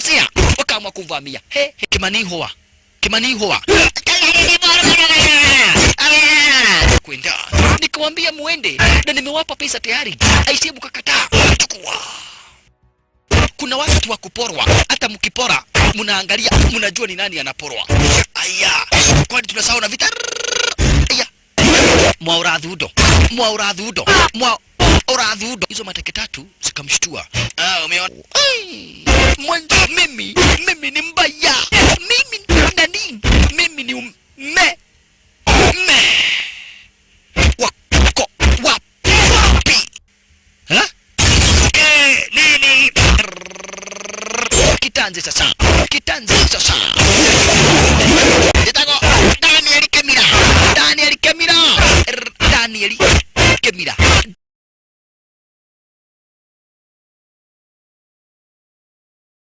Wakamkosea, wakaamua kumvamia. He, he, Kimani hoa, Kimani hoa kwenda, nikamwambia muende na nimewapa pesa tayari, aisee, mkakataa. Chukua. Kuna watu wa kuporwa, hata mkipora mnaangalia, mnajua ni nani anaporwa. Aya, kwani tunasahau na vita? Aya, mwaura thundo, mwaura thundo, mwaura thundo. Hizo mateke tatu zikamshtua. Ah, umeona? Ai, mwanzo mimi ni mbaya, mimi nani? Mimi ni me me wako wapi? Ha? Eh, nini? Kitanzi sasa, kitanzi sasa. Itago Daniel Kemira, Daniel Kemira, Daniel Kemira,